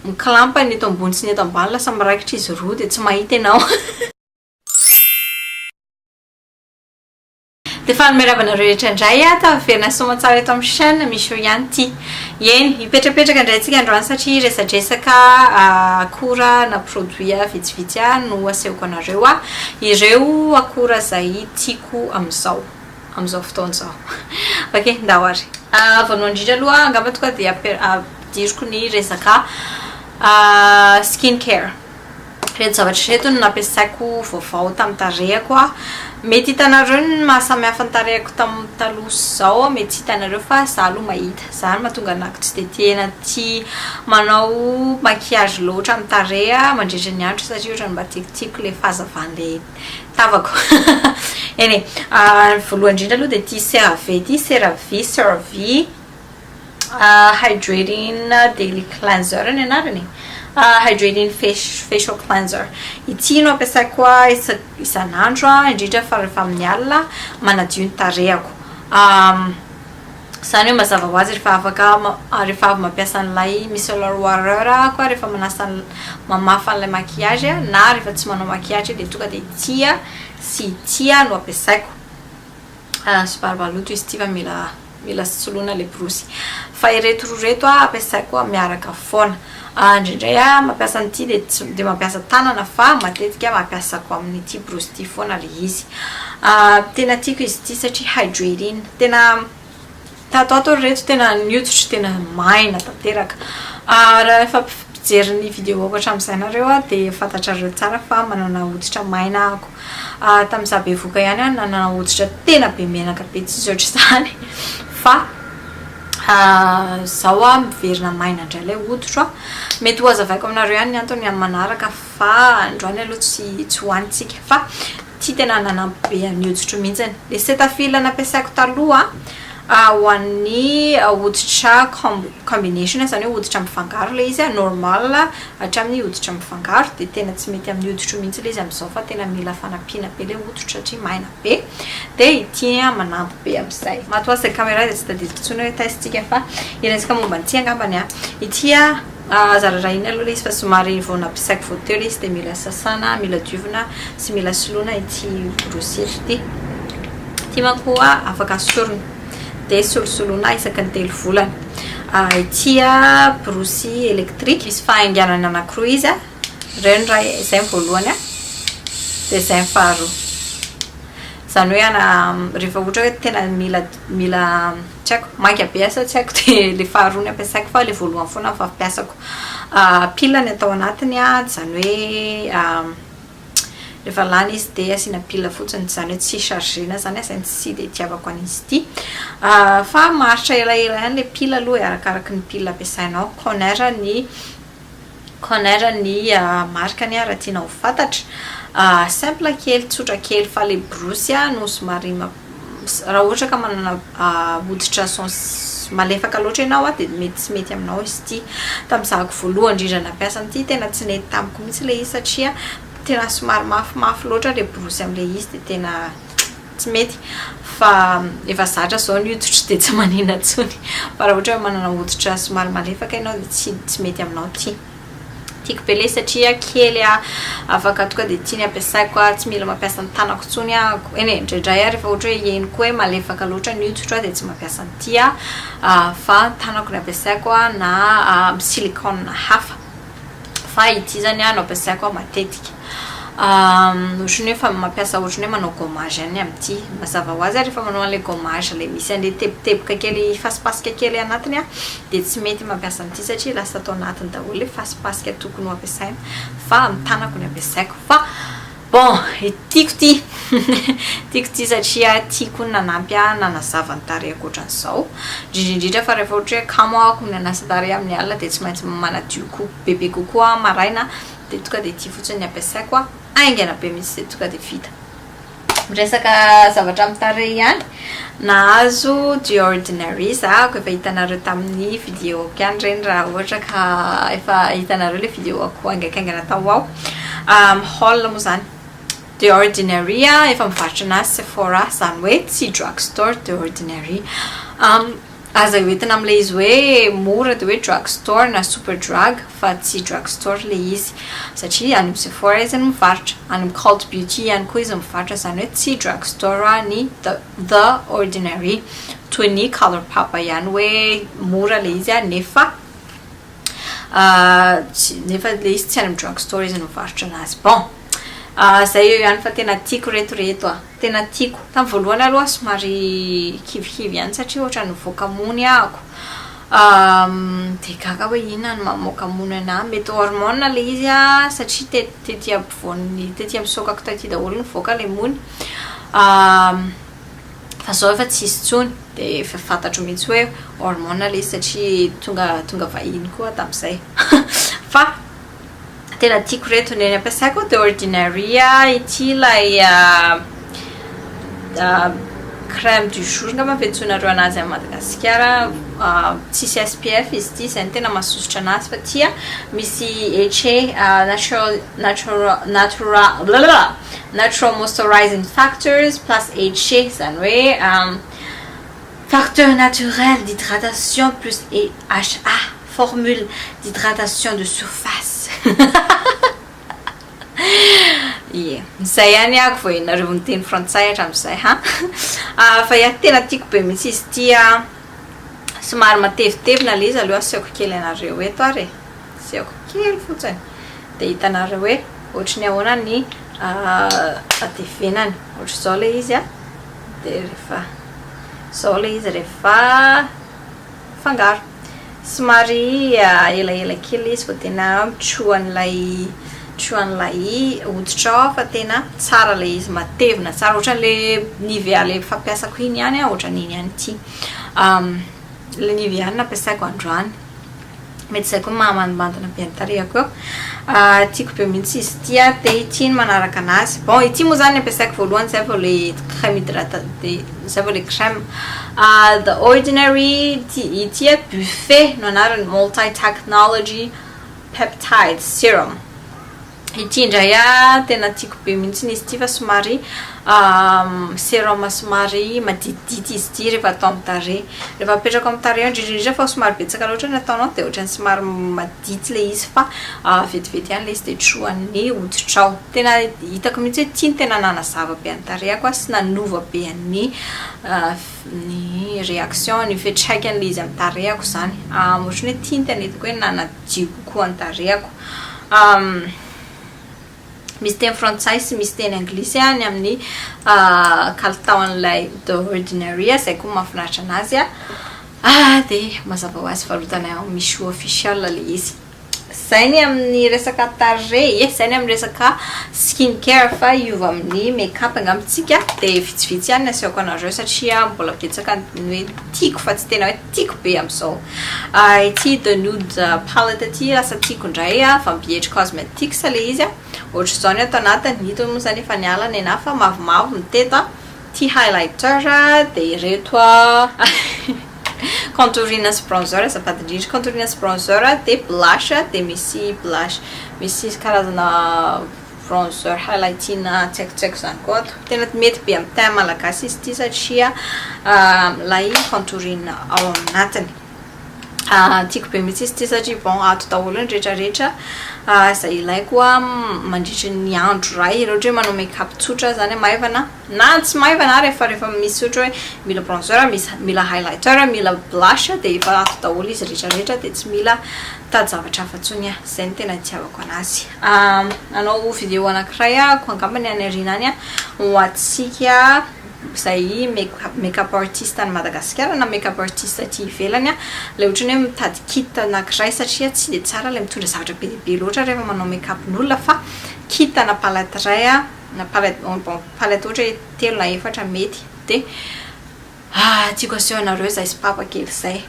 Mikilampa ny eto ambony sy ny eto ambany lasa miraikitra izy roa dia tsy mahita ianao. Dia faly miarahaba anareo rehetra indray aho tafaverina soamantsara eto amin'ny chaîne Michou ihany ity. Eny, hipetrapetraka indray tsika androany satria hiresadresaka akora na produit vitsivitsy no asehoko anareo ireo akora izay tiako amin'izao amin'izao fotoana izao. Ok, ndao ary. Voalohany indrindra aloha angamba tonga dia ampidiriko ny resaka skin care. Ireto zavatra ireto no nampiasaiko vaovao tamin'ny tarehiko. Mety hitanareo ny maha samy hafa ny tarehiko tamin'ny taloha sy izao, mety tsy hitanareo fa za aloha mahita. Izany mahatonga anako tsy dia tena tia manao maquillage loatra amin'ny tarehy mandritra ny andro satria ohatran'ny mba tiako ilay fahazavan'ilay tavako. Eny e, voalohany indrindra aloha dia ity CeraVe ity, CeraVe, CeraVe. Hydrating daily cleanser ny anarany e. Hydrating facial cleanser. Ity no ampiasaiko isan'andro indrindra fa rehefa amin'ny alina manadio ny tarehako. Izany hoe mazava ho azy rehefa afaka rehefa avy mampiasa an'ilay micellar water aho rehefa manasa mamafa an'ilay maquillage na rehefa tsy manao maquillage dia tonga dia ity sy ity no ampiasaiko. Somary maloto izy ity fa mila mila soloina ilay borosy. Fa ireto roa ireto ampiasaiko miaraka foana. Indraindray aho mampiasa an'ity dia tsy dia mampiasa tanana fa matetika mampiasako amin'ity borosy ity foana ilay izy. Tena tiako izy ity satria hydrating. Tena tato ato ry reto tena ny hoditro tena maina tanteraka. Raha efa mpijery ny vidéo-ko hatramin'izay nareo dia fantatrareo tsara fa manana hoditra maina aho. Tamin'izaho bevohoka ihany aho nanana hoditra tena be menaka be tsisy ohatr'izany fa izao aho miverina maina indray ilay hoditro a. Mety ho hazavaiko aminareo ihany ny antony amin'ny manaraka fa androany aloha tsy tsy hohanintsika fa ity tena nanampy be an'ny hoditro mihitsy. Ilay Cetaphil nampiasaiko taloha ho an'ny hoditra combination izany hoe hoditra mifangaro ilay izy normal hatramin'ny hoditra mifangaro dia tena tsy mety amin'ny hoditro mihitsy ilay izy amin'izao fa tena mila fanampiana be ilay hoditra satria maina be dia ity manampy be amin'izay. Maty ho azy ilay caméra dia tsy tadidiko intsony hoe taiza isika fa hiresaka momba an'ity angambany aho. Ity aza rarahina aloha ilay izy fa somary vao nampiasaiko vao teo ilay izy dia mila sasana, mila diovina sy mila soloina ity borosy ity. Ity manko afaka sorona dia solosoloina isaky ny telo volana. Ity borosy électrique misy fahainganana anankiroa izy, ireo ny iray izay ny voalohany dia izay ny faharoa. Izany hoe ana rehefa ohatra hoe tena mila mila tsy haiko maika be aho sa tsy haiko dia ilay faharoa no ampiasaiko fa ilay voalohany foana no fampiasako. Pile ny atao anatiny izany hoe rehefa lany izy dia asiana pile fotsiny, izany hoe tsy chargena izany izay no tsy dia itiavako an'izy ity. Fa maharitra elaela ihany ilay pile aloha e, arakaraky ny pile ampiasainao. Conair ny Conair ny marikany raha tianao ho fantatra. Simple kely, tsotra kely fa ilay borosy no somary raha ohatra ka manana hoditra sens malefaka loatra ianao dia mety tsy mety aminao izy ity. Tamin'izahako voalohany indrindra nampiasa an'ity tena tsy nety tamiko mihitsy ilay izy satria tena somary mafimafy loatra ilay borosy amin'ilay izy dia tena tsy mety fa efa zatra izao ny hoditro dia tsy manina intsony fa raha ohatra hoe manana hoditra somary malefaka ianao dia tsy tsy mety aminao ity. Tiako be ilay izy satria kely aho, afaka tonga dia ity ny ampiasaiko aho, tsy mila mampiasa ny tanako intsony aho, eny e, indraindray aho rehefa ohatra hoe henoko hoe malefaka loatra ny hoditro aho dia tsy mampiasa an'ity aho fa tanako ny ampiasaiko na silicone hafa. Fa ity zany no ampiasaiko matetika. Ohatran'ny hoe efa mampiasa ohatran'ny hoe manao gommage ihany amin'ity. Mazava ho azy rehefa manao an'ilay gommage ilay misy an'ilay teboteboka kely fasipasika kely anatiny dia tsy mety mampiasa an'ity satria lasa atao anatiny daholo ilay fasipasika tokony ho ampiasaina fa amin'ny tanako no ampiasaiko. Fa Bon, tiako ity, tiako ity satria tiako ny nanampy ahy nanazava ny tarehiko ohatran'izao, indrindra indrindra fa rehefa ohatra hoe kamo aho ny hanasa tarehy amin'ny alina dia tsy maintsy manadio ko bebe kokoa aho maraina dia tonga dia ity fotsiny ny ampiasaiko haingana be mihitsy dia tonga dia vita. Miresaka zavatra amin'ny tarehy ihany, nahazo The Ordinary za, efa hitanareo tamin'ny vidéo-ko ihany ireny raha ohatra ka efa hitanareo ilay vidéo-ko haingankaingana tao aho. Haul moa izany. The Ordinary efa mivarotra anazy Sephora, izany hoe tsy drugstore The Ordinary. Aza hoentina amin'ilay izy hoe mora dia hoe drug store na super drug fa tsy drug store ilay izy satria any amin'ny Sephora izy no mivarotra, any amin'ny Cult Beauty ihany koa izy mivarotra, izany hoe tsy drug store ny The Ordinary. Toy ny Colourpop ihany hoe mora ilay izy nefa nefa ilay izy tsy any amin'ny drug store izy no mivarotra anazy. Bon, zay eo ihany fa tena tiako reto reto a, tena tiako. Tamin'ny voalohany aloha somary kivikivy ihany satria ohatran'ny nivoaka mony ahako. Dia gaga hoe inona no mamoaka mony anahy, mety hormone ilay izy a, satria tety ampovoan'ny, tety amin'ny sokako taty daholo nivoaka ilay mony. Fa zao efa tsisy intsony, dia efa fantatro mihitsy hoe hormone ilay izy satria tonga tonga vahiny koa aho tamin'izay. Fa tena tiako reto ny ampiasaiko The Ordinary ity ilay crème du jour angamba fiantsoanareo anazy any Madagasikara. Tsisy SPF izy ity, izay no tena mahasosotra anazy fa ity misy HA natural natural natural natural moisturizing factors plus HA, izany hoe facteur naturel d'hydratation plus HA, formule d'hydratation de surface. Ie, izay ihany ako vao ianareo miteny frantsay hatramin'izay ha. Fa ia, tena tiako be mihitsy izy ity a. Somary matevitevina ilay izy, aleo asehoko kely anareo eto ary e. Asehoko kely fotsiny. Dia hitanareo hoe ohatry ny ahoana ny hatevenany. Ohatr'izao ilay izy a. Dia rehefa izao ilay izy rehefa fangaro. Somary elaela kely izy vao tena mitrohan'ilay trohan'ilay hoditra ao fa tena tsara ilay izy, matevina tsara. Ohatran'ilay Nivea ilay fampiasako iny ihany, ohatran'iny ihany ity. Ilay Nivea no nampiasaiko androany. Mety izay koa no mahamandimandina be ny tarehiko eo. Tiako be mihitsy izy ity a, dia ity no manaraka anazy. Bon, ity moa izany ampiasaiko voalohany izay vao ilay crème hydrata-, dia izay vao ilay crème. The Ordinary, ity ity a Buffet no anarany, Multi Technology Peptide Serum. Ity indray a, tena tiako be mihitsy izy ity fa somary sérum somary maditidity izy ity rehefa atao amin'ny tarehy. Rehefa apetraka amin'ny tarehy indrindra indrindra fa somary betsaka loatra ny ataonao dia ohatran'ny somary madity ilay izy fa vetivety ihany ilay izy dia trohan'ny hoditrao. Tena hitako mihitsy hoe ity no tena nanazava be ny tarehiko sy nanova be ny ny réaction, ny fiantraikan'ilay izy amin'ny tarehiko izany. Ohatran'ny hoe ity no tena hitako hoe nanadio kokoa ny tarehiko. Misy teny frantsay sy misy teny anglisy ny amin'ny kalitaon'ilay The Ordinary, izay koa mahafinaritra anazy. Dia mazava ho azy varotana ao Michou Official ilay izy. Izay ny amin'ny resaka tarehy, izay ny amin'ny resaka skin care fa hiova amin'ny make up angamba tsika. Dia vitsivitsy ihany ny asehoko anareo satria mbola betsaka ny hoe tiako fa tsy tena hoe tiako be amin'izao. Ity The Nude Palette ity lasa tiako indray, Vampietra Cosmetics ilay izy. Ohatr'izao ny ato anatiny, ito moa izany efa niala ny anahy fa mavomavo ny teto. Ity highlighter dia ireto contouring sy bronzer azafady indrindra, contouring sy bronzer dia blush dia misy blush misy karazana bronzer highlighting tsy haiko tsy haiko izany koa ato. Tena mety be amin'ny teint malagasy izy ity satria ilay contouring ao anatiny. Tiako be mihitsy izy ity satria bon ato daholo ny rehetrarehetra izay ilaiko mandritry ny andro iray. Raha ohatra hoe manao make up tsotra izany maivana na tsy maivana ary efa rehefa misy ohatra hoe mila bronzer, misy mila highlighter, mila blush dia efa ato daholo izy rehetrarehetra dia tsy mila mitady zavatra hafa intsony aho. Izay no tena itiavako anazy. Hanao vidéo anankiray aho angambany any aoriana any ho antsika izay make up artiste any Madagasikara na make up artiste aty ivelany, ilay ohatran'ny hoe mitady kit anankiray satria tsy dia tsara ilay mitondra zavatra be dia be loatra rehefa manao make up n'olona fa kit na palette iray na palette, bon palette ohatra hoe telo na efatra mety dia tiako aseho anareo izay sy papa kely izay.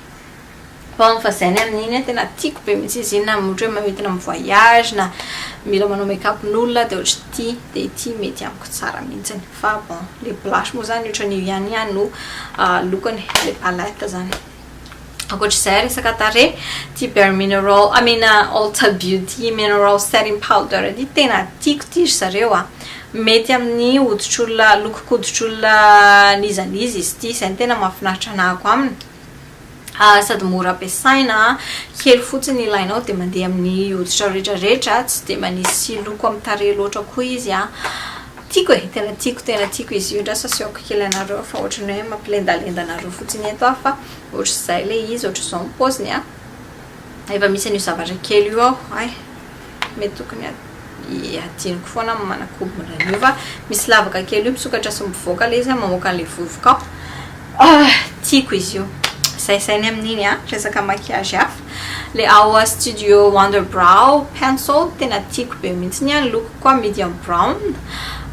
Bon fa izay ny amin'iny tena tiako be mihitsy izy iny na ohatra hoe hoentina mi-voyage na mila manao make up n'olona dia ohatry ity dia ity mety amiko tsara mihitsiny fa bon le blush moa zany ohatran'io ihany ihany no lokony le palette zany. Ankoatr'izay resaka tarehy ity Bare Mineral, I mean Ulta Beauty Mineral Setting Powder ity tena tiako ity ry zareo a. Mety amin'ny hoditr'olona lokon-koditr'olona n'iza n'iza izy ity, izay no tena mahafinaritra anahako aminy. Sady mora ampiasaina, kely fotsiny ilainao dia mandeha amin'ny hoditra rehetrarehetra, tsy dia manisy loko amin'ny tarehy loatra koa izy an. Tiako e, tena tiako, tena tiako izy io, andraso asehoko kely anareo fa ohatran'ny hoe mampilendalenda anareo fotsiny eto aho fa ohatr'izay ilay izy, ohatr'izao ny paoziny an. Efa misy an'io zavatra kely io ao, hay mety tokony hadinoko foana ny manakobona an'io fa misy lavaka kely io misokatra sy mivoaka ilay izy an, mamoaka an'ilay vovoka ao. Ah, tiako izy io. Zay zay ny amin'iny an, resaka maquillage hafa. Le Awa Studio Wonder Brow Pencil tena tiako be mihitsy an, loko koa medium brown.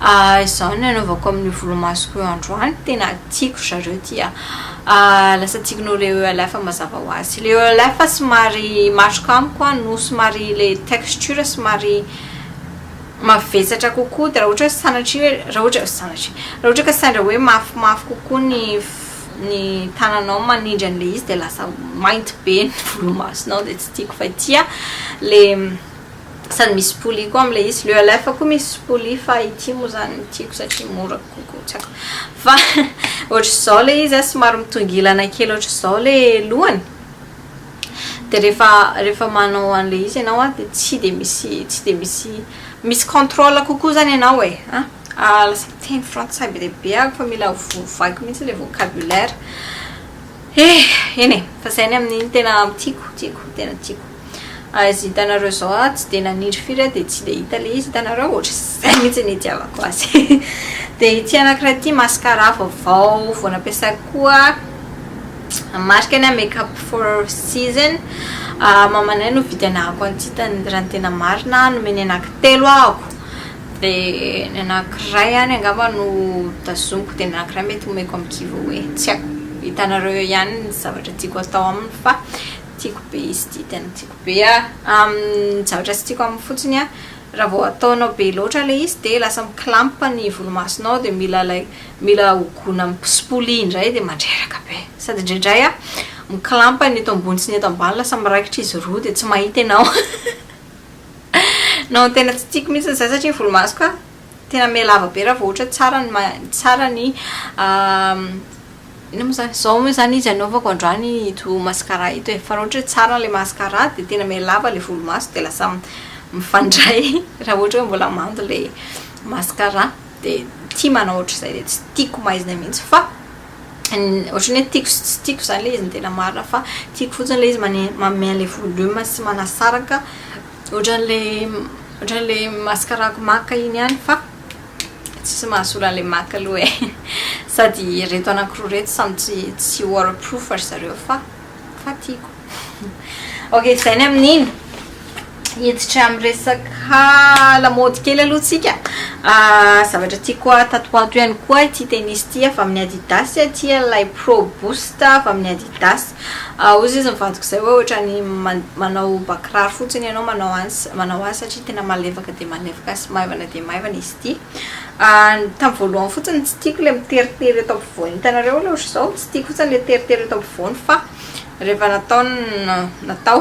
Ah, izao no anaovako amin'ny volomasoko io androany, tena tiako zareo ty ah. Ah, lasa tiako noho le ELF mazava ho azy. Le ELF somary matroka amiko an, no somary le texture somary mavesatra kokoa dia raha ohatra hoe sanatria hoe raha ohatra sanatria raha ohatra ka sendra hoe mafimafy kokoa ny ny tananao manindry an'ilay izy dia lasa mainty be ny volomasonao dia tsy tiako fa ity a le sady misy spoolie koa amin'ilay izy, le ELF koa misy spoolie fa ity moa zany no tiako satria mora kokoa tsy haiko fa ohatr'izao ilay izy a, somary mitongilana kely ohatr'izao ilay lohany. Dia rehefa rehefa manao an'ilay izy ianao an, dia tsy dia misy tsy dia misy misy contrôle kokoa zany ianao e an. Lasa miteny frantsay be dia be aho fa mila ovaiko mihitsy ilay vocabulaire. Eh, eny e, fa zay ny amin'iny tena tiako, tiako, tena tiako. Izy hitanareo izao aho tsy dia nanindry firy aho dia tsy dia hita ilay izy hitanareo, ohatr'izay mihitsy ny itiavako azy. Dia ity anankiray ity mascara vaovao vao nampiasaiko koa. Marika ny Makeup for Season. Mamanay no nividy anahako an'ity raha ny tena marina. Nomeny anankitelo ahako. Dia ny anankiray ihany angamba no tazomiko dia ny anankiray mety omeko amin'ny giveaway. Tsy haiko. Hitanareo eo ihany ny zavatra tiako atao aminy fa tiako be izy ity. Tena tiako be. Ny zavatra tsy tiako aminy fotsiny raha vao ataonao be loatra ilay izy dia lasa mi-clamp ny volomasonao dia mila ilay mila hogoina amin'ny spoolie indray dia mandreraka be. Sady indraindray a, mi-clamp ny eto ambony sy ny eto ambany lasa miraikitra izy roa dia tsy mahita ianao. Non, tena tsy tiako mihitsy izay satria ny volomasoko a, tena mihalava be raha vao ohatra tsara ny tsara ny inona moa izany, izao moa izany izy anaovako androany ito mascara ito e, fa raha ohatra hoe tsara ilay mascara dia tena mihalava ilay volomaso dia lasa mifandray raha ohatra hoe mbola mando ilay mascara. Dia tia manao ohatr'izay dia tsy tiako maizina mihitsy fa ohatran'ny hoe tiako sy tsy tiako izany ilay izy ny tena marina fa tiako fotsiny ilay izy manome an'ilay volume sy manasaraka ohatran'ilay ohatran'ilay mascara-ko MAC iny ihany fa tsisy mahasolo an'ilay MAC aloha e, sady ireto anankiroa ireto samy tsy tsy waterproof ry zareo fa fa tiako. Ok, izay ny amin'iny. Hiditra amin'ny resaka lamaody kely aloha tsika. Zavatra tiako tato ato ihany koa ity tennis ity avy amin'ny Adidas, ity ilay Pro Boost avy amin'ny Adidas. Hozy izy mivadika izay hoe ohatran'ny manao ba kiraro fotsiny ianao manao azy, manao azy satria tena malefaka dia malefaka sy maivana dia maivana izy ity. Tamin'ny voalohany fotsiny tsy tiako ilay miteritery eto ampovoany, hitanareo ilay ohatr'izao, tsy tiako fotsiny ilay teritery eto ampovoany fa rehefa natao natao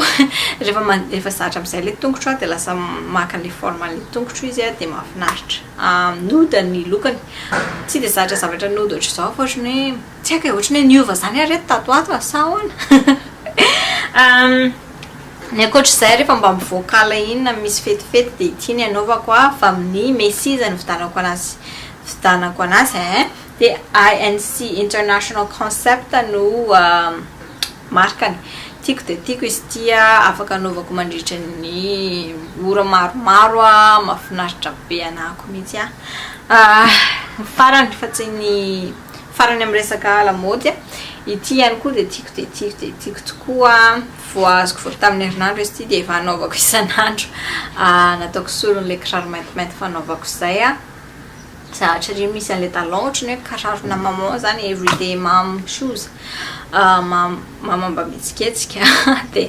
rehefa rehefa zatra amin'izay ilay tongotro dia lasa maka an'ilay forme an'ilay tongotro izy dia mahafinaritra. Nude ny lokony, tsy dia zatra zavatra nude ohatr'izao fa ohatran'ny hoe tsy haiko e, ohatran'ny hoe niova izany aho reto tato ho ato sa ahoana? Ny ankoatr'izay rehefa mba mivoaka ala iny na misy fetifety dia ity ny anaovako a, avy amin'ny Macy's no nividanako anazy nividanako anazy ein, dia INC International Concept no marikany. Tiako dia tiako izy ity a, afaka anaovako mandritra ny ora maromaro a, mahafinaritra be anah ko mihitsy a. Ny farany fa tsy ny farany amin'ny resaka lamaody a, ity ihany koa dia tiako dia tiako dia tiako tokoa. Vao azoko vao tamin'ny herinandro izy ity dia efa anaovako isan'andro. Nataoko solon'ilay kiraro maintimainty fanaovako izay aho. Satria misy an'ilay talon ohatran'ny hoe kirarona maman izany, everyday mom shoes. Maman mba mihetsiketsika dia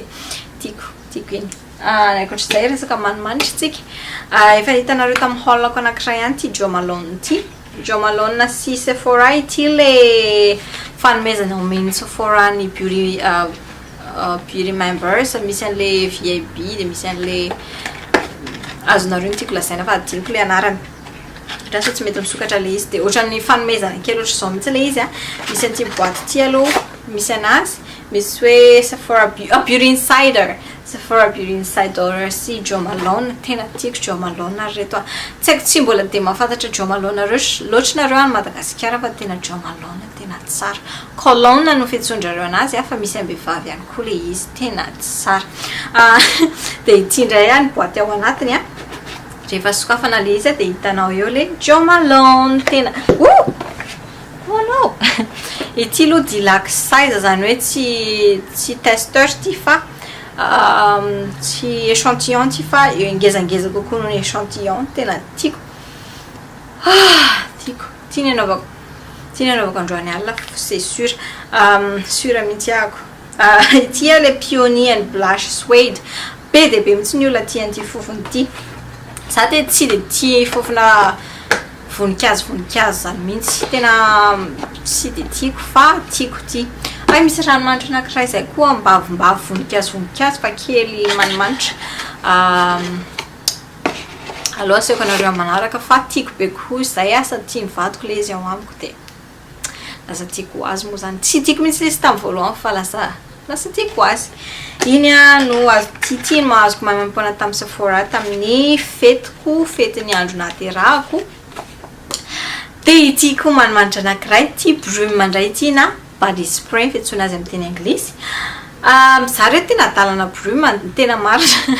tiako, tiako iny. Ankoatr'izay resaka manimanitra isika. Efa hitanareo tamin'ny haul-ko anankiray ihany ity Jo Malone ity. Jo Malone sy Sephora ity ilay fanomezana omen'ny Sephora ny beauty beauty members, misy an'ilay VIB dia misy an'ilay azonareo ny tiako lazaina fa adinoko ilay anarany. Lasa tsy mety misokatra ilay izy dia ohatran'ny fanomezana kely ohatr'izao mihitsy ilay izy a. Misy an'ity boîte ity aloha misy anazy. Misy hoe Sephora Beauty Insider, Sephora Beauty Insider sy Jo Malone, tena tiako Jo Malone ry reto a! Tsy haiko tsy mbola dia mahafantatra Jo Malone loatra nareo any Madagasikara fa tena Jo Malone tena tsara. Cologne no fiantsoan-drareo anazy a, fa misy am-behivavy ihany koa ilay izy, tena tsara. Dia ity indray a ny boaty ao anatiny a, rehefa sokafana ilay izy a dia hitanao eo ilay Jo Malone, tena oh! Oh no! Ity aloha deluxe size izany hoe tsy tsy tester ity fa tsy échantillon ity fa ngezangeza kokoa noho ny échantillon. Tena tiako. Ah! Tiako. Ity ny anaovako ity ny anaovako androany alina c'est sûr. Sûr mihitsy ahako. Ity ilay Peony and Blush Suede. Be dia be mihitsy ny olona tia an'ity fofona ity. Za dia tsy dia tia fofona voninkazo voninkazo zany mihitsy. Tena tsy dia tiako fa tiako ity. Hay misy ranomanitra anankiray izay koa mbavimbavy voninkazo voninkazo fa kely manimanitra. Aleo asehoko anareo amin'ny manaraka fa tiako be koa izay sady tian'ny vadiko ilay izy ao amiko dia lasa tiako ho azy moa zany. Tsy tiako mihitsy ilay izy tamin'ny voalohany fa lasa lasa tiako ho azy. Iny no azo ity no azoko maimaimpoana tamin'ny Sephora tamin'ny fetiko, fetin'ny andro nahaterahako. Dia ity koa manimanitra anankiray, ity brume indray ity na body spray fiantsoana azy amin'ny teny anglisy. Za re tena adalana brume, ny tena marina.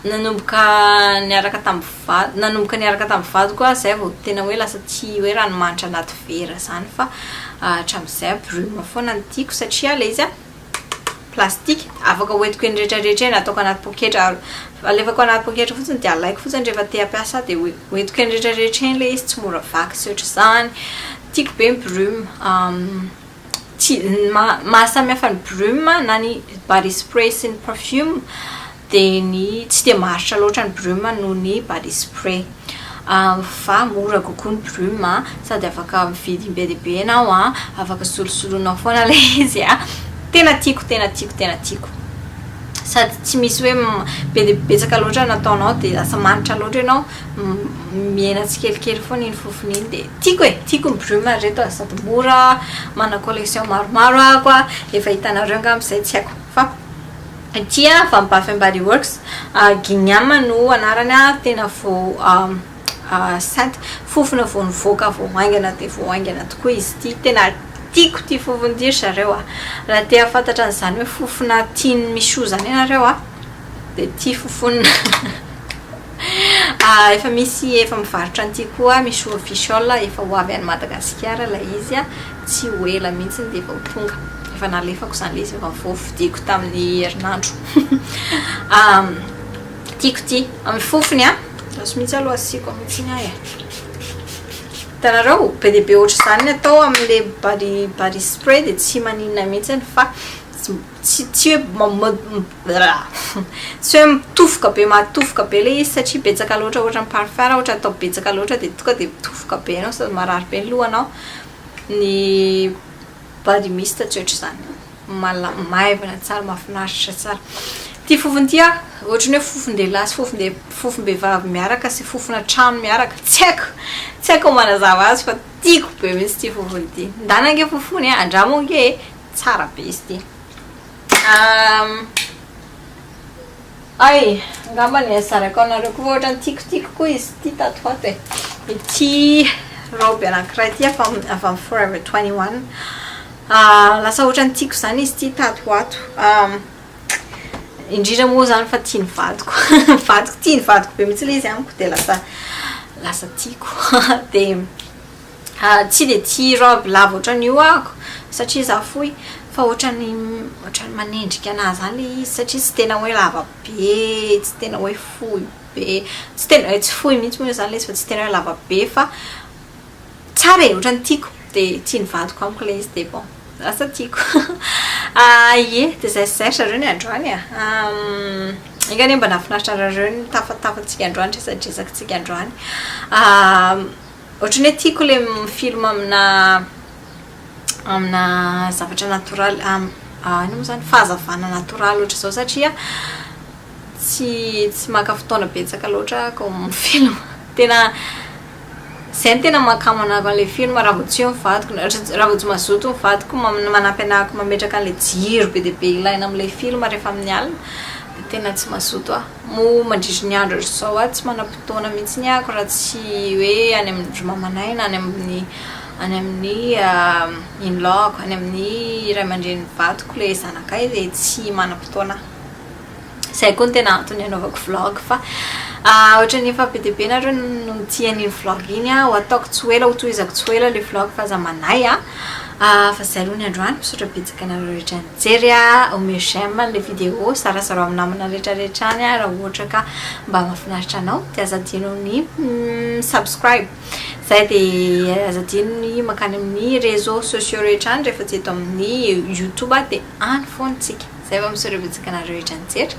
Nanomboka niaraka tamin'ny vady, nanomboka niaraka tamin'ny vadiko aho zay vao tena hoe lasa tia hoe ranomanitra anaty vera zany fa hatramin'izay brume foana no tiako satria ilay izy plastique afaka hoentiko eny rehetra rehetra eny, ataoko anaty poketra, alefako anaty poketra fotsiny dia alaiko fotsiny rehefa te hampiasa aho dia hoentiko eny rehetra rehetra eny ilay izy, tsy mora vaky sy ohatr'izany. Tiako be ny brume, tsy mahasamihafa ny brume na ny body spray sy ny perfume dia ny tsy dia maharitra loatra ny brume noho ny body spray fa mora kokoa ny brume sady afaka mividy be dia be ianao an, afaka solosoloinao foana ilay izy an, tena tiako tena tiako tena tiako sady tsy misy hoe be dia betsaka loatra ny ataonao dia lasa manitra loatra ianao, mihena tsikelikely foana iny fofona iny dia tiako e, tiako ny brume ry reto a, sady mora, manana collection maromaro aho a, efa hitanareo angamba izay tsy haiko fa. Ity avy amin'ny Bath and Body Works, Gingham no anarany, tena vao scent, fofona vao nivoaka vao haingana dia vao haingana tokoa izy ity, tena tiako ity fofona ity ry zareo a! Raha te hahafantatra an'izany hoe fofona tian'i Michou izany ianareo a, dia ity fofonina efa misy efa mivarotra an'ity koa Michou Official, efa ho avy any Madagasikara ilay izy a. Tsy ho ela mihitsy dia efa ho tonga. Efa nalefako izany ilay izy, efa voafidiko tamin'ny herinandro. Tiako ity. Amin'ny fofony an. Lasa mihitsy aloha asiako mihitsy ny ahy e. Hitanareo, be dia be ohatr'izany ny atao amin'ilay body body spray dia tsy maninona mihitsy fa tsy tsy hoe tsy hoe mitofoka be mahatofoka be ilay izy satria betsaka loatra ohatran'ny parfum raha ohatra atao betsaka loatra dia tonga dia mitofoka be ianao sady marary be ny lohanao. Ny body mist tsy ohatr'izany. Mala- maivana tsara, mahafinaritra tsara. Ity fofona ity an, ohatran'ny hoe fofon-dehilahy sy fofon-de- fofom-behivavy miaraka sy fofona trano miaraka. Tsy haiko, tsy haiko ny manazava azy fa tiako be mihitsy ity fofona ity. Ndana ange fofony e, andramo ange e, tsara be izy ity. Hay, angamba ny zaraiko anareo koa fa ohatran'ny tiako koa izy ity tato ho ato e. Ity robe anankiray ity avy amin'ny avy amin'ny Forever 21. Lasa ohatran'ny tiako izany izy ity tato ho ato. Indrindra moa izany fa tian'ny vadiko. Vadiko, tian'ny vadiko be mihitsy ilay izy amiko dia lasa lasa tiako. Dia Tsy dia tia robe lava ohatran'io ahako satria za fohy fa ohatran'ny ohatran'ny manendrika anahy zany le izy satria tsy tena hoe lava be, tsy tena hoe fohy be, tsy tena hoe tsy fohy mihitsy moa zany le izy fa tsy tena hoe lava be fa tsara e, ohatran'ny tiako de tian'ny vadiko amiko le izy de bon lasa tiako. Ie, de zay sy zay ry zareo ny androany e. Enga anie mba nahafinaritra anareo ny tafatafantsika androany, resadresakintsika androany. Ohatran'ny hoe tiako ilay mi-film amina amina zavatra natoraly inona moa izany fahazavana natoraly ohatr'izao satria tsy tsy maka fotoana betsaka loatra aho vao mi-film. Tena. Zay no tena mahakamo anah an'ilay film raha vao tsy eo ny vadiko, raha vao tsy mazoto ny vadiko manampy anah mametraka an'ilay jiro be dia be ilaina amin'ilay film rehefa amin'ny alina dia tena tsy mazoto aho. Moa mandritry ny andro ohatr'izao aho tsy manam-potoana mihitsy ny ahako raha tsy hoe any amin-dry mamanay na any amin'ny any amin'ny in-law-ko, any amin'ny ray aman-drenin'ny vadiko ilay zanakay dia tsy manam-potoana aho. Izay koa no tena antony hanaovako vlog fa ohatran'ny efa be dia be nareo no tia an'iny vlog iny a, ho ataoko tsy ho ela, ho tohizako tsy ho ela ilay vlog fa aza manahy a. Fa izay aloha ny androany, misaotra betsaka anareo rehetra nijery a, omeo j'aime an'ilay vidéo, zarazarao amin'ny namana rehetra rehetra any a raha ohatra ka mba mahafinaritra anao, dia aza adino ny mi-subscribe. Izay dia aza adino ny mankany amin'ny réseaux sociaux rehetra any rehefa tsy eto amin'ny youtube dia any foana tsika. Zay vao misaotra betsaka anareo rehetra nijery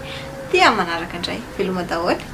dia manaraka indray. Veloma daholo.